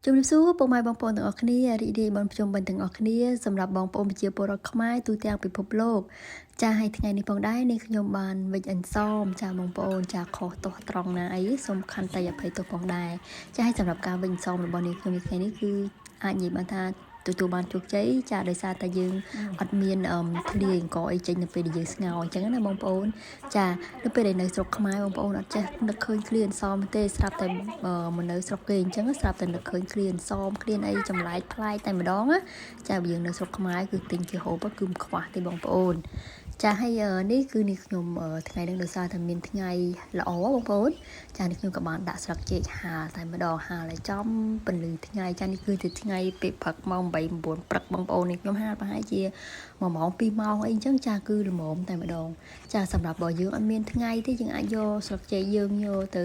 ជំរាបសួរពុកម៉ែបងប្អូនទាំងអស់គ្នារីករាយបនភ្ជុំបិណ្ឌទាំងអស់គ្នាសម្រាប់បងប្អូនប្រជាពលរដ្ឋខ្មែរទូទាំងពិភពលោកចាហើយថ្ងៃនេះផងដែរនេះខ្ញុំបានវិចអន្សមចាបងប្អូនចាខុសទាស់ត្រង់ណាអីសូមខន្តីអភ័យទោសផងដែរចាហើយសម្រាប់ការវិចអន្សមរបស់នេះខ្ញុំនៅថ្ងៃនេះគឺអាចនិយាយបានថាទទួលបានជោគជ័យចាដោយសារតែយើងអត់មានអឺធ្លាយអង្គអីចេញនៅពេលដែលយើងស្ងោរអញ្ចឹងណាបងប្អូនចានៅពេលដែលនៅស្រុកខ្មែរបងប្អូនអត់ចេះនឹកឃើញឃ្លាអន្សមទេស្រាប់តែមកនៅស្រុកគេអញ្ចឹងស្រាប់តែនឹកឃើញឃ្លាអន្សមឃ្លាអីចម្លែកប្លែកតែម្ដងណាចាបើយើងនៅស្រុកខ្មែរគឺទិញគេហូបគឺមិនខ្វះទេបងប្អូនចាហើយនេះគឺនេះខ្ញុំថ្ងៃនេះដោយសារតែមានថ្ងៃល្អបងប្អូនចានេះខ្ញុំក៏បានដាក់ស្លឹកចេកហាលតែម្ដងហាលឲ្យចំពន្លឺថ្ងៃចានេះគឺជាថ្ងៃពេលព្រឹកម៉ោង8 9ព្រឹកបងប្អូននេះខ្ញុំហាលប្រហែលជា1ម៉ោង2ម៉ោងអីអញ្ចឹងចាគឺល្មមតែម្ដងចាសម្រាប់បើយើងអត់មានថ្ងៃទេយើងអាចយកស្លឹកចេកយើងយកទ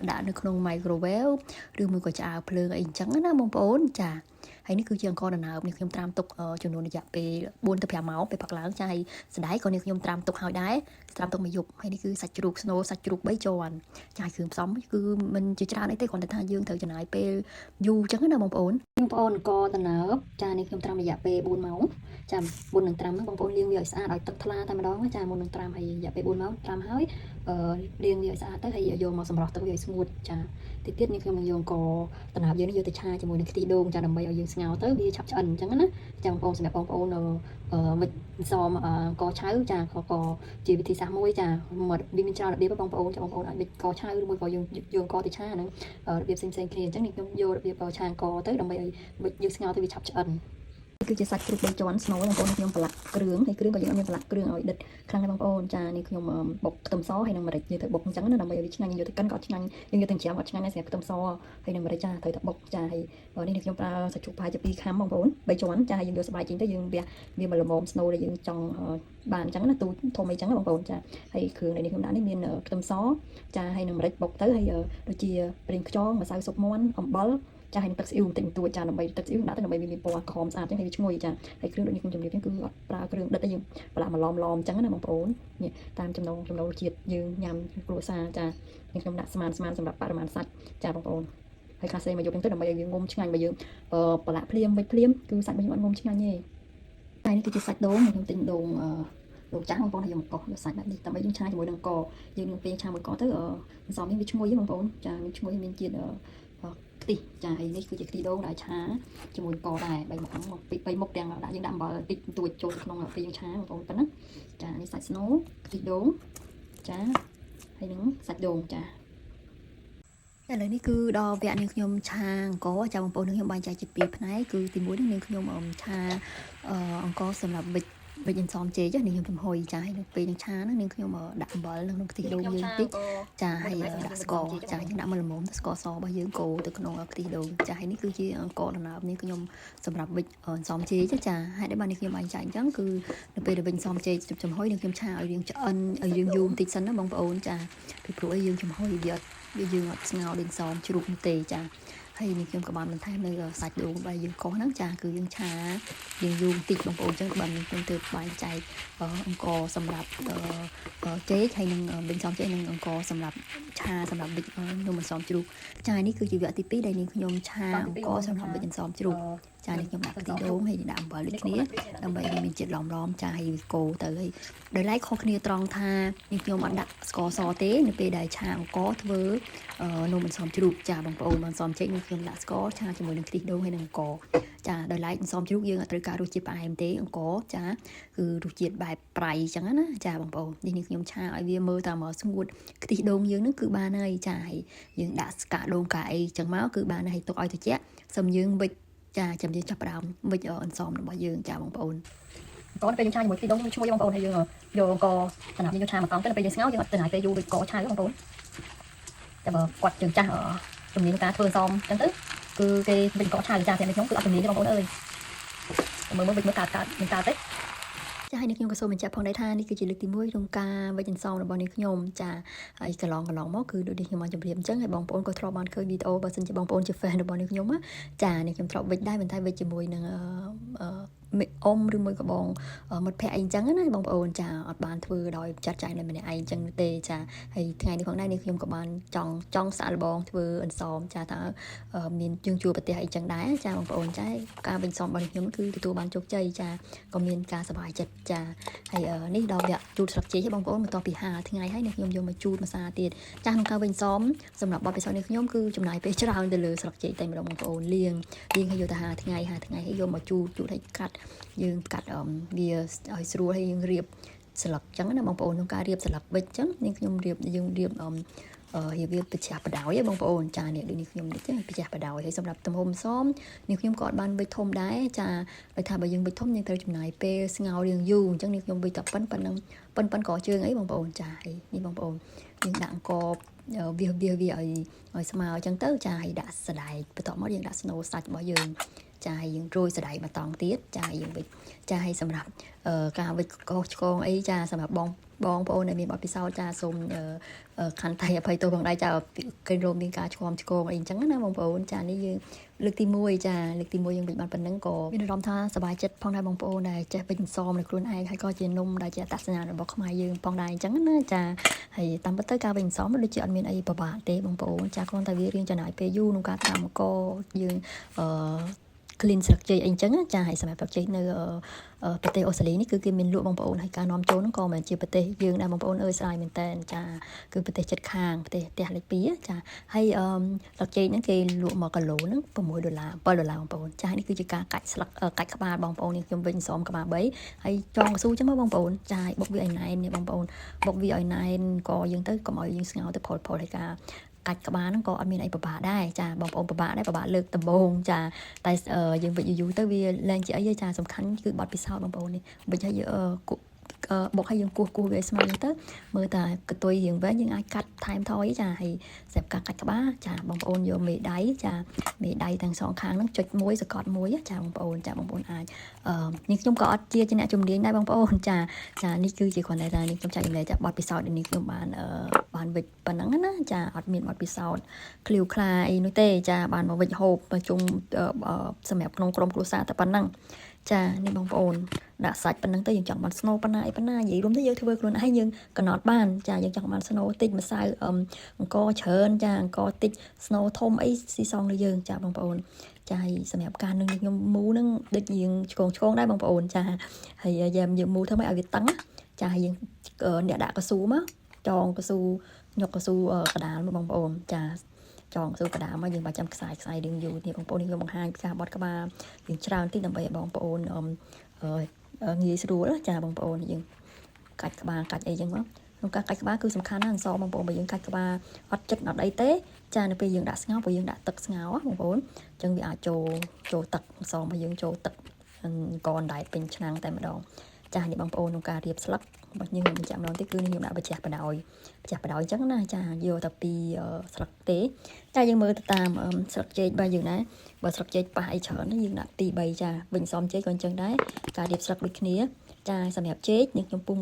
ៅដាក់នៅក្នុង microwave ឬមួយក៏ឆ្អើរភ្លើងអីអញ្ចឹងណាបងប្អូនចាហើយនេះគឺជាអង្ករដំណើបនេះខ្ញុំត្រាំទុកចំនួនរយៈពេល4ទៅ5ម៉ោងពេលផឹកឡើងចាហើយសណ្តែកក៏នេះខ្ញុំត្រាំទុកហើយដែរត្រាំទុកមួយយប់ហើយនេះគឺសាច់ជ្រូកស្នូសាច់ជ្រូក3ជាន់ចាគ្រឿងផ្សំគឺមិនជាច្រើនអីទេគ្រាន់តែថាយើងត្រូវចំណាយពេលយូរអញ្ចឹងណាបងប្អូនបងប្អូនអង្ករដំណើបចានេះខ្ញុំត្រាំរយៈពេល4ម៉ោងចាមុននឹងត្រាំហ្នឹងបងប្អូនលាងវាឲ្យស្អាតឲ្យទឹកថ្លាតែម្ដងចាមុននឹងត្រាំហើយរយៈពេល4ម៉ោងត្រាំហើយអឺលាងវាឲ្យស្អាតទៅហើយយកមកសម្រស់ទឹកវាឲ្យស្ងួតចាតិចទៀតនេះខ្ញុំនឹងយកអង្ករដំណើបយើងនេះយកទៅឆាជាមួយនឹងខ្ទិះដូងចាដើម្បីឲ្យយើងស្ងោរទៅវាឆាប់ឆ្អិនអញ្ចឹងណាចាបងប្អូនសម្រាប់បងប្អូនអឺវិចសមអង្ករឆៅចាក៏ក៏ជាវិធីសាស្ត្រមួយចាមកវាមានច្រើនរបៀបបងប្អូនចាបងប្អូនអាចវិចកឆៅឬមួយក៏យើងយកអង្ករទៅឆាហ្នឹងរបៀបផ្សេងៗគ្នាអញ្ចឹងនេះខ្ញុំយករបៀបឆាអង្ករទៅដើម្បីឲ្យយើងស្ងោរទៅវាឆាប់ឆ្អិនគឺជាសាច់ជ្រូក3ជាន់ស្នូលបងប្អូនខ្ញុំប្រឡាក់គ្រឿងហើយគ្រឿងក៏យើងអត់មានប្រឡាក់គ្រឿងឲ្យដិតខ្លាំងដែរបងប្អូនចានេះខ្ញុំបុកខ្ទឹមសហើយនឹងម្រេចយើងទៅបុកអញ្ចឹងណាដើម្បីឲ្យវាឆ្ងាញ់យកទៅកិនក៏អត់ឆ្ងាញ់យើងយកទៅច្រាមអត់ឆ្ងាញ់ដែរសម្រាប់ខ្ទឹមសហើយនឹងម្រេចចាត្រូវតែបុកចាហើយនេះខ្ញុំប្រើសាច់ជ្រូកប្រហែលជា2ខាំបងប្អូន3ជាន់ចាហើយយើងយកស្បែកចេញទៅយើងវះវាមកល្មមស្នូលដែលយើងចង់បានអញ្ចឹងណាទូធំអីចឹងណាបងប្អូនចាហើយគ្រឿងដែលនេះខ្ញុំដាក់នេះមានខ្ទឹមសចាហើយនឹងម្រេចបុកទៅហើយដូចជាប្រេងខ្យងម្សៅស៊ុបមាន់អំបិលចាហើយនឹងទឹកស៊ីអ៊ូបន្តិចបន្តួចចាដើម្បីទឹកស៊ីអ៊ូដាក់ទៅដើម្បីវាមានពណ៌ក្រហមស្អាតចឹងហើយវាឈ្ងុយចាហើយគ្រឿងដូចនេះខ្ញុំជម្រាបចឹងគឺអត់ប្រើគ្រឿងដិតទេយើងប្រឡាក់មកឡមឡមចឹងណាបងប្អូននេះតាមចំណងចំណូលជាតិយើងញ៉ាំគ្រួសារចានេះខ្ញុំដាក់ស្មានស្មានសម្រាប់បរិមាណសាច់ចាបងប្អូនហើយខ្លះសេមកយកចឹងទៅដើម្បីឲ្យវាងុំឆ្ងាញ់បើយើងប្រឡាក់ភ្លាមវិចភ្លាមគឺសាច់របស់យើងអត់ងុំឆ្ងាញ់ទេតែនេះគឺជាសាច់ដូងខ្ញុំទិញដូងអឺលោកចាស់បងប្អូនឲ្យយកមកកោសយកសាច់បែបនេះដើម្បីយើងឆាជាមួយនឹងកយើងនឹងពេលឆាមួយកទៅអន្សមនេះវាឈ្ងុយបងប្អូនចាមានឈ្ងុយមានជាតិខ្ទិះចាហើយនេះគឺជាខ្ទិះដូងដែលឆាជាមួយកដែរ3មុខហ្នឹងពី3មុខទាំងដាក់យើងដាក់អំបិលតិចតួចចូលទៅក្នុងពេលយើងឆាបងប្អូនប៉ុណ្ណាចានេះសាច់ស្នូខ្ទិះដូងចាហើយនឹងសាច់ដូងចាឥឡូវនេះគឺដល់វគ្គនេះខ្ញុំឆាអង្ករចាបងប្អូននឹងខ្ញុំបែងចែកជាពីរផ្នែកគឺទី1នេះនឹងខ្ញុំឆាអង្ករសម្រាប់វិចវិចអន្សមចេកនេះខ្ញុំចំហុយចាហើយនៅពេលនឹងឆាហ្នឹងនឹងខ្ញុំដាក់អំបិលនៅក្នុងខ្ទិះដូងយើងតិចចាហើយដាក់ស្ករចាយើងដាក់មកល្មមទៅស្ករសរបស់យើងកូរទៅក្នុងខ្ទិះដូងចាហើយនេះគឺជាអង្ករដំណើបនេះខ្ញុំសម្រាប់វិចអន្សមចេកចាហើយដែលបាននេះខ្ញុំបែងចែកអញ្ចឹងគឺនៅពេលដែលវិចអន្សមចេកចំហុយនឹងខ្ញុំឆាឲ្យរៀងឆ្អិនឲ្យរៀងយូរបន្តិចសិនណាបងប្អូនចាពីព្រោះអីយើងចំហុយវាអត់វាយើងអត់ស្ងោរដូចសមជ្រូកនោះទេចាហើយនេះខ្ញុំក៏បានបន្ថែមនៅសាច់ដូងដែលយើងកោសហ្នឹងចាគឺយើងឆាយើងយូរបន្តិចបងប្អូនអញ្ចឹងបានខ្ញុំទើបបែងចែកអង្ករសម្រាប់ចេកហើយនឹងប៊ីងសមចេកនិងអង្ករសម្រាប់ឆាសម្រាប់ប៊ិចនំអន្សមជ្រូកចានេះគឺជាវគ្គទី2ដែលនេះខ្ញុំឆាអង្ករសម្រាប់ប៊ិចអន្សមជ្រូកចានេះខ្ញុំដាក់ខ្ទិះដូងហើយដាក់អំបិលដូចគ្នាដើម្បីឲ្យមានជាតិឡមៗចាហើយវាកូរទៅហើយដោយឡែកខុសគ្នាត្រង់ថានេះខ្ញុំអត់ដាក់ស្ករសទេនៅពេលដែលឆាអង្ករធ្វើនំអន្សមជ្រូកចាបងប្អូនអន្សមចេកនេះខ្ញុំដាក់ស្ករឆាជាមួយនឹងខ្ទិះដូងហើយនឹងអង្ករចាដោយឡែកអន្សមជ្រូកយើងអត់ត្រូវការរសជាតិផ្អែមទេអង្ករចាគឺរសជាតិបែបប្រៃអញ្ចឹងណាចាបងប្អូននេះនេះខ្ញុំឆាឲ្យវាមើលតាមមកស្ងួតខ្ទិះដូងយើងនឹងគឺបានហើយចាហើយយើងដាក់ស្កាដូងកាអីចឹងមកគឺបានហើយទុកឲ្យត្រជាក់សុំយើងវិចចាចាំយើងចាប់ផ្ដើមវិចអន្សមរបស់យើងចាបងប្អូន កពេលយើងឆាជាមួយខ្ទិះដូងយើងឈ្ងុយបងប្អូនហើយយើងយកអង្ករសម្រាប់យើងយកឆាមកកង់ទៅពេលយើងស្ងោរយើងអត់ទៅណាពេលយូរដូចកឆៅបងប្អូនតែបើគាត់ជើងចាស់ជំនាញការធ្វើសមអញ្ចឹងទៅគឺគេវិញកឆៅចាស់តែខ្ញុំគឺអត់ជំនាញទេបងប្អូនអើយមើលមើលវិញមើលកើតកើតមិនកើតទេ ចាហើយនេះខ្ញុំក៏សូមបញ្ជាក់ផងដែរថានេះគឺជាលើកទី1ក្នុងការវិចអន្សមរបស់នេះខ្ញុំចាហើយកន្លងកន្លងមកគឺដូចនេះខ្ញុំបានជម្រាបអញ្ចឹងហើយបងប្អូនក៏ធ្លាប់បានឃើញវីដេអូបើសិនជាបងប្អូនជា fan របស់នេះខ្ញុំចានេះខ្ញុំធ្លាប់វិចដែរប៉ុន្តែវិចជាមួយនឹងអឺ អ៊ំឬមួយក៏បងមិត្តភ័ក្តិអីអញ្ចឹងណាបងប្អូនចាអត់បានធ្វើដោយចាត់ចែងដោយម្នាក់ឯងអញ្ចឹងទេចាហើយថ្ងៃនេះផងដែរនេះខ្ញុំក៏បានចង់ចង់សាកល្បងធ្វើអន្សមចាតើមានជើងជួប្រទេសអីចឹងដែរចាបងប្អូនចាការវិញសមរបស់ខ្ញុំគឺទទួលបានជោគជ័យចាក៏មានការសប្បាយចិត្តចាហើយនេះដល់វគ្គជូតស្លឹកចេកបងប្អូនបន្ទាប់ពី5ថ្ងៃហើយនេះខ្ញុំយកមកជូតម្សាទៀតចាក្នុងការវិញសមសម្រាប់បទពិសោធន៍នេះខ្ញុំគឺចំណាយពេលច្រើនទៅលើស្លឹកចេកតែម្ដងបងប្អូនលាងលាងឲ្យយកទៅ5ថ្ងៃ5ថ្ងៃហើយយកមកជូតជូតឲ្យកាត់យើងកាត់វាឲ្យស្រួលហើយយើងរៀបស្លឹកចឹងណាបងប្អូនក្នុងការរៀបស្លឹកបិចចឹងនេះខ្ញុំរៀបយើងរៀបអឺរៀបវាប្រឆាស់បដោយបងប្អូនចានេះដូចនេះខ្ញុំនេះចាប្រឆាស់បដោយហើយសម្រាប់ទំហំសមនេះខ្ញុំក៏អត់បានវិចធំដែរចាដោយថាបើយើងវិចធំយើងត្រូវចំណាយពេលស្ងោររៀងយូរអញ្ចឹងនេះខ្ញុំវិចតែប៉ុនប៉ុណ្ណឹងប៉ុនប៉ុនកជើងអីបងប្អូនចានេះបងប្អូនយើងដាក់អង្គវាវាវាឲ្យឲ្យស្មើអញ្ចឹងទៅចាឲ្យដាក់សណ្ដែកបន្ទាប់មកយើងដាក់ស្នូសាច់របស់យើងចាឲ្យយើងរោយសណ្ដែកមកតង់ទៀតចាយើងវិចចាឲ្យសម្រាប់ការវិចកោសឆ្កងអីចាសម្រាប់បងបងប្អូនដែលមានបទពិសោធន៍ចាសូមខន្តីអភ័យទោសផងដែរចាគេរោមមានការឆ្គាំឆ្គងអីអញ្ចឹងណាបងប្អូនចានេះយើងលើកទី1ចាលើកទី1យើងវិចបានប៉ុណ្ណឹងក៏មានអារម្មណ៍ថាសប្បាយចិត្តផងដែរបងប្អូនដែលចេះវិចសមនៅខ្លួនឯងហើយក៏ជានំដែលជាអត្តសញ្ញាណរបស់ខ្មែរយើងផងដែរអញ្ចឹងណាចាហើយតាមពិតទៅការវិចសមដូចជាអត់មានអីពិបាកទេបងប្អូនចាគ្រាន់តែវារៀងចំណាយពេលយូរក្នុងការត្រាំកយើងអឺ clean ស្លឹកចេកអីចឹងចាហើយសម្រាប់ស្លឹកចេកនៅប្រទេសអូស្ត្រាលីនេះគឺគេមានលក់បងប្អូនហើយការនាំចូលហ្នឹងក៏មិនមែនជាប្រទេសយើងដែរបងប្អូនអើយស្រាយមែនតើចាគឺប្រទេសជិតខាងប្រទេសផ្ទះលេខ2ចាហើយអឺស្លឹកចេកហ្នឹងគេលក់1គីឡូហ្នឹង6ដុល្លារ7ដុល្លារបងប្អូនចានេះគឺជាការកាច់ស្លឹកកាច់ក្បាលបងប្អូននេះខ្ញុំវិញសមក្បាល3ហើយចងកស៊ូចឹងមកបងប្អូនចាឲ្យបុកវាឲ្យណែននេះបងប្អូនបុកវាឲ្យណែនក៏យើងទៅកុំឲ្យយើងស្ងោរទៅផុលផុលហើយការកាច់ក្បាលហ្នឹងក៏អត់មានអីពិបាកដែរចាបងប្អូនពិបាកដែរពិបាកលើកដំបូងចាតែយើងវិចយូរទៅវាលែងជាអីទេចាសំខាន់គឺបទពិសោធន៍បងប្អូននេះវិចឲ្យបុកឲ្យយើងគោះគោះវាស្មើហ្នឹងទៅមើលតែកតុយរៀងវែងយើងអាចកាត់ថែមថយចាហើយសម្រាប់ការកាច់ក្បាលចាបងប្អូនយកមេដៃចាមេដៃទាំងសងខាងហ្នឹងចុចមួយសកត់មួយចាបងប្អូនចាបងប្អូនអាចអឺនេះខ្ញុំក៏អត់ជាអ្នកជំនាញដែរបងប្អូនចាចានេះគឺជាគ្រាន់តែថានេះខ្ញុំចែករំលែកចាបទពិសោធន៍នេះខ្ញុំបានអឺបានវិចប៉ុណ្ណឹងណាចាអត់មានបទពិសោធន៍ឃ្លាវខ្លាអីនោះទេចាបានមកវិចហូបជុំសម្រាប់ក្នុងក្រុមគ្រួសារតែប៉ុណ្ណឹងចានេះបងប្អូនដាក់សាច់ប៉ុណ្ណឹងទៅយើងចង់បានស្នូប៉ុណ្ណាអីប៉ុណ្ណានិយាយរួមទៅយើងធ្វើខ្លួនឯងយើងកំណត់បានចាយើងចង់បានស្នូតិចម្សៅអង្ករច្រើនចាអង្ករតិចស្នូធំអីស៊ីសងលើយើងចាបងប្អូនចាហើយសម្រាប់ការនឹងខ្ញុំមូនឹងដូចយើងឆ្កងឆ្កងដែរបងប្អូនចាហើយយ៉ាមយើងមូធ្វើម៉េចឲ្យវាតឹងចាហើយយើងអ្នកដាក់កស៊ូមកចងកស៊ូញុកកស៊ូកដាលមកបងប្អូនចាចងស៊ូកដាលមកយើងបាច់ចាំខ្សែខ្សែរៀងយូរនេះបងប្អូននេះខ្ញុំបង្ហាញការបត់ក្បាលយើងច្រើនតិចដើម្បីឲ្យបងប្អូនអឺងាយស្រួលចាបងប្អូនយើងកាច់ក្បាលកាច់អីចឹងមកក្នុងការកាច់ក្បាលគឺសំខាន់ណាស់អន្សមបងប្អូនបើយើងកាច់ក្បាលអត់ចិត្តអត់អីទេចានៅពេលយើងដាក់ស្ងោរព្រោះយើងដាក់ទឹកស្ងោរបងប្អូនអញ្ចឹងវាអាចចូលចូលទឹកអន្សមរបស់យើងចូលទឹកកនដែតពេញឆ្នាំងតែម្ដងចានេះបងប្អូនក្នុងការរៀបស្លឹករបស់យើងខ្ញុំបញ្ជាក់ម្ដងទៀតគឺនេះខ្ញុំដាក់បច្ចេះបដោយបច្ចេះបដោយអញ្ចឹងណាចាយកតែពីស្លឹកទេចាយើងមើលទៅតាមស្លឹកចេករបស់យើងដែរបើស្លឹកចេកប៉ះអីច្រើនយើងដាក់2 3ចាវិញសំចេកក៏អញ្ចឹងដែរការរៀបស្លឹកដូចគ្នាចាសម្រាប់ចេកនេះខ្ញុំពុះ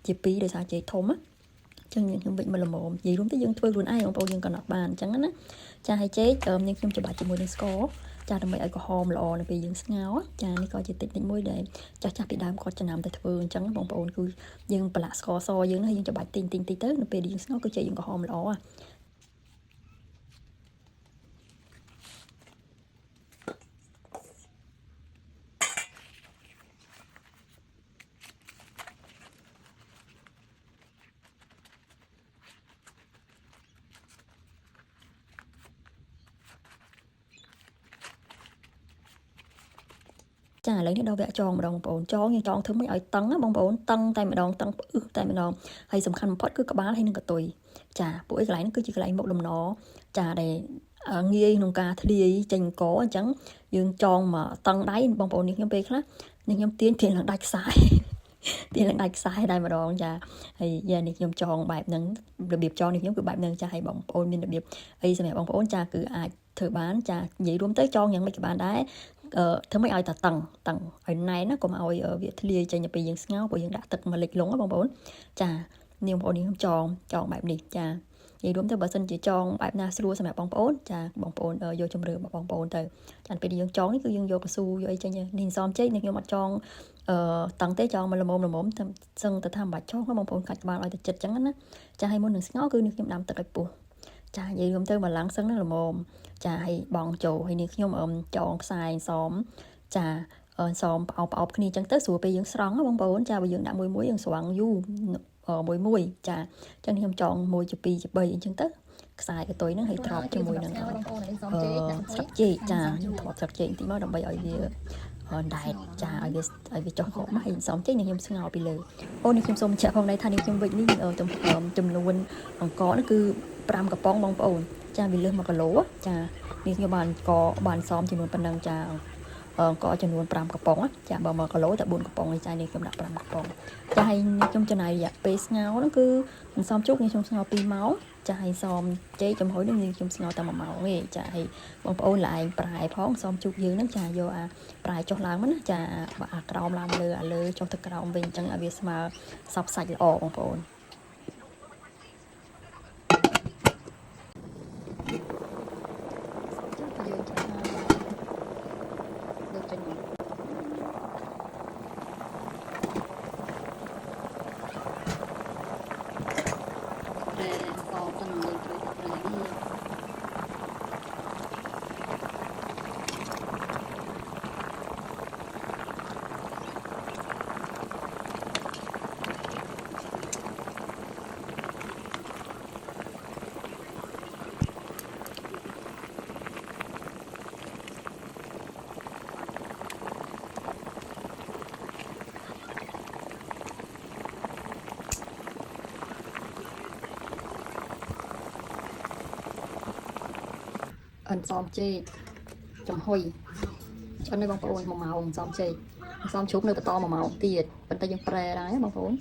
ជា2ដោយសារចេកធំណាចឹងខ្ញុំវិចមកល្មមនិយាយរួមទៅយើងធ្វើខ្លួនឯងបងប្អូនយើងក៏អត់បានអញ្ចឹងណាចាហើយចេកយើងខ្ញុំច្បាច់ជាមួយនឹងស្ករចាដើម្បីឲ្យក្រហមល្អនៅពេលយើងស្ងោរចានេះក៏ជាតិចនិចមួយដែលចាស់ចាស់ពីដើមគាត់ចំណាំតែធ្វើអញ្ចឹងបងប្អូនគឺយើងប្រឡាក់ស្ករសយើងណាយើងច្បាច់ទិញទិញតិចទៅនៅពេលយើងស្ងោរគឺចេកយើងក្រហមល្អ ចាឥឡូវនេះដល់វគ្គចងម្ដងបងប្អូនចងយើងចងធ្វើម៉េចឲ្យតឹងណាបងប្អូនតឹងតែម្ដងតឹងផ្អឹសតែម្ដងហើយសំខាន់បំផុតគឺក្បាលហើយនឹងកតុយចាពួកឯកន្លែងហ្នឹងគឺជាកន្លែងមុខលំណចាដែលងាយក្នុងការធ្លាយចេញកអញ្ចឹងយើងចងមកតឹងដៃបងប្អូននេះខ្ញុំពេលខ្លះនេះខ្ញុំទាញទាញឡើងដាច់ខ្សែទាញឡើងដាច់ខ្សែដែរម្ដងចាហើយយ៉ានេះខ្ញុំចងបែបហ្នឹងរបៀបចងនេះខ្ញុំគឺបែបហ្នឹងចាហើយបងប្អូនមានរបៀបអីសម្រាប់បងប្អូនចាគឺអាចធ្វើបានចានិយាយរួមទៅចងយ៉ាងម៉េចក៏បានដែរធ្វើម៉េចឲ្យតែតឹងតឹងឲ្យណែនណាកុំឲ្យវាធ្លាយចេញទៅពេលយើងស្ងោរព្រោះយើងដាក់ទឹកមកលិចលង់បងប្អូនចានេះបងប្អូននេះខ្ញុំចងចងបែបនេះចា និយាយរួមទៅបើសិនជាចងបែបណាស្រួលសម្រាប់បងប្អូនចាបងប្អូនយកជំរឿរបស់បងប្អូនទៅចាពេលយើងចងនេះគឺយើងយកកស៊ូយកអីចេញនេះសំចេកនេះខ្ញុំអត់ចងអឺតឹងទេចងមកល្មមល្មមតែសឹងទៅថាមិនបាច់ចងបងប្អូនកាច់ក្បាលឲ្យតែចិត្តចឹងណាចាឲ្យមុននឹងស្ងោគឺនេះខ្ញុំដាំទឹកឲ្យពុះចានិយាយរួមទៅម្លងសឹងនឹងល្មមចាឲ្យបងចូលហើយនេះខ្ញុំអឹមចងខ្សែសមចាសមផ្អោបផ្អោបគ្នាអញ្ចឹងទៅស្រួលពេលយើងស្រង់បងប្អូនចាបើយើងដាក់មួយមួយយើងស្រង់យូរមួយមួយចាអញ្ចឹងខ្ញុំចង1ជា2ជា3អញ្ចឹងទៅខ្សែកតុយហ្នឹងឲ្យទ្របជាមួយនឹងស្លឹកចេកចាខ្ញុំថតស្លឹកចេកបន្តិចមកដើម្បីឲ្យវាដែតចាឲ្យវាឲ្យវាចុះខកមកហើយសំចេកនេះខ្ញុំស្ងោរពីលើអូនេះខ្ញុំសូមបញ្ជាក់ផងដែរថានេះខ្ញុំវិចនេះចំនួនអង្ករនេះគឺ5កំប៉ុងបងប្អូនចាវាលើស1គីឡូចានេះខ្ញុំបានកបានសមចំនួនប៉ុណ្ណឹងចាអង្គចំនួន5កំប៉ុងចាបើ1គីឡូតែ4កំប៉ុងនេះចានេះខ្ញុំដាក់5កំប៉ុងចាហើយខ្ញុំចំណាយរយៈពេលស្ងោរហ្នឹងគឺសំជ្រូកនេះខ្ញុំស្ងោរ2ម៉ោងចាហើយសមចេកចំហុយនេះខ្ញុំស្ងោរតែ1ម៉ោងទេចាហើយបងប្អូនល្អឯងប្រែផងសមជ្រូកយើងហ្នឹងចាយកអាប្រែចុះឡើងមកណាចាអាក្រោមឡើងលើអាលើចុះទៅក្រោមវិញអញ្ចឹងឲ្យវាស្មើសពសាច់ល្អបងប្អូន យើងឆាលើកចេញមកប្រែសទៅនឹងយើងត្រូវតែប្រែនេះអន្សមចេកចំហុយឆ្អិននេះបងប្អូន1ម៉ោងអន្សមចេកអន្សមជ្រូកនៅបន្ត1ម៉ោងទៀតប៉ុន្តែយើងប្រែដែរបងប្អូន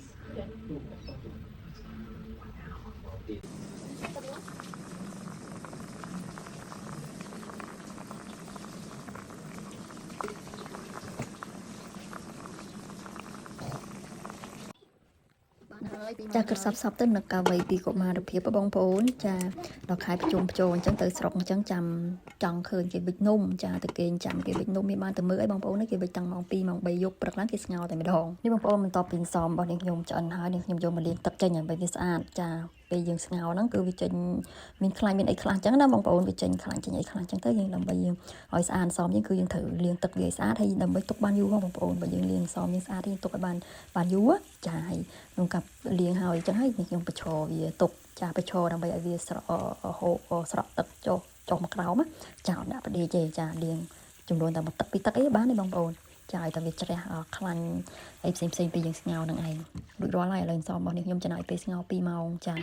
ចាគិតសັບសັບទៅនឹកកាវ័យពីកុមារភាពបងប្អូនចាដល់ខែប្រជុំភ្ចូលអញ្ចឹងទៅស្រុកអញ្ចឹងចាំចង់ឃើញគេវិចនំចាទៅគេងចាំគេវិចនំមានបានទៅមើលអីបងប្អូននេះគេវិចតាំងម៉ោង2ម៉ោង3យប់ព្រឹកឡើងគេស្ងោរតែម្ដងនេះបងប្អូនបន្ទាប់ពីសមរបស់នេះខ្ញុំឆ្អិនហើយនេះខ្ញុំយកមកលាងទឹកចេញដើម្បីវាស្អាតចាពេលយើងស្ងោរហ្នឹងគឺវាចេញមានខ្លាញ់មានអីខ្លះអញ្ចឹងណាបងប្អូនវាចេញខ្លាញ់ចេញអីខ្លះអញ្ចឹងទៅយើងដើម្បីយើងឲ្យស្អាតសមយើងគឺយើងត្រូវលាងទឹកវាឲ្យស្អាតហើយដើម្បីទុកបានយូរហ៎បងប្អូនបើយើងលាងសមយើងស្អាតយើងទុកឲ្យបានបានយូរចាហើយក្នុងកាប់លាងហើយអញ្ចឹងហើយខ្ញុំបញ្ឈរវាទុកចាបញ្ឈរដើម្បីឲ្យវាស្រក់ហូរស្រក់ទឹកចុះចុះមកក្រោមចាអត់ដាក់ផ្ដេកទេចាលាងចំនួនតែមួយទឹកពីរទឹកអីបានទេបងប្អូនចាឲ្យតែវាជ្រះខ្លាញ់អីផ្សេងផ្សេងពេលយើងស្ងោរនឹងឯងរួចរាល់ហើយឥឡូវសមរបស់នេះខ្ញុំចំណាយពេលស្ងោរ2ម៉ោងចា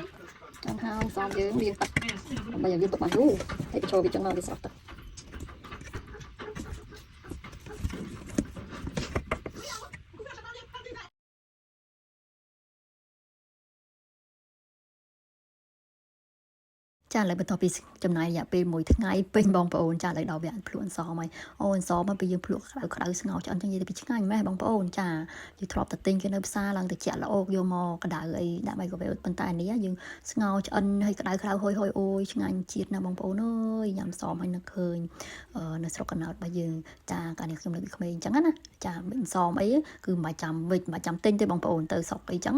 ចាំហើយសមយើងលាងទឹកដើម្បីឲ្យវាទុកបានយូរហើយបញ្ចូលវាចឹងមកវាស្រស់ទឹក ចាឥឡូវបន្ទាប់ពីចំណាយរយៈពេលមួយថ្ងៃពេញបងប្អូនចាឥឡូវដល់វគ្គភ្លក់អន្សមហើយអូអន្សមមកពេលយើងភ្លក់ក្តៅក្តៅស្ងោរឆ្អិនចឹងនិយាយទៅពីឆ្ងាញ់ម៉េះបងប្អូនចាយើងធ្លាប់តែទិញគេនៅផ្សារឡើងទៅជាក់ល្អកយកមកក្តៅអីដាក់មីក្រូវេវប៉ុន្តែអានេះយើងស្ងោរឆ្អិនហើយក្តៅក្តៅហុយហុយអូយឆ្ងាញ់ជាតិណាស់បងប្អូនអើយញ៉ាំសមហើយនឹកឃើញនៅស្រុកកណ្ដោតរបស់យើងចាកាលនេះខ្ញុំនៅពីក្មេងចឹងណាចាមិនសមអីគឺមិនបាច់ចាំវិចមិនបាច់ចាំទិញទេបងប្អូនទៅស្រុកអីចឹង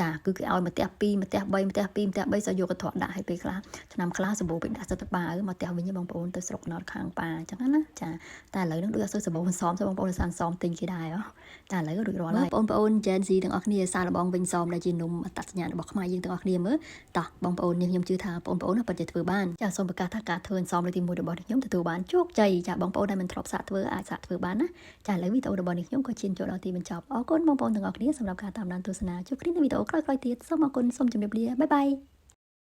ចាគឺគេឲ្យមួយផ្ទះ2មួយផ្ទះ3មួយផ្ទះ2មួយផ្ទះ3សោះយកកន្ត្រកដាក់ឲ្យពេលខ្លះ ឆ្នាំខ្លះសម្បូរពេកដាក់សិតបាវមកផ្ទះវិញបងប្អូនទៅស្រុកណតខាងប៉ាអញ្ចឹងណាចាតែឥឡូវនឹងដូចអត់សូវសម្បូរសមទេបងប្អូនសានសមទិញគេដែរហ៎តែឥឡូវរួចរាល់ហើយបងប្អូន Gen Z ទាំងអស់គ្នាសាឡបងវិញសមដែលជានំអត្តសញ្ញាណរបស់ខ្មែរយើងទាំងអស់គ្នាមើលតោះបងប្អូននេះខ្ញុំជឿថាបងប្អូនពិតជាធ្វើបានចាសូមប្រកាសថាការធ្វើសមលើកទី1របស់ខ្ញុំទទួលបានជោគជ័យចាបងប្អូនដែលមិនធ្លាប់សាកធ្វើអាចសាកធ្វើបានណាចាឥឡូវវីដេអូរបស់នេះខ្ញុំក៏ឈានចូលដល់ទីបញ្ចប់អរគុណបងប្អូនទាំងអស់គ្នាសម្រាប់ការតាមដានទស្សនាជួបគ្នានៅវីដេអូក្រោយៗទៀតសូមអរគុណសូមជម្រាបលា bye bye.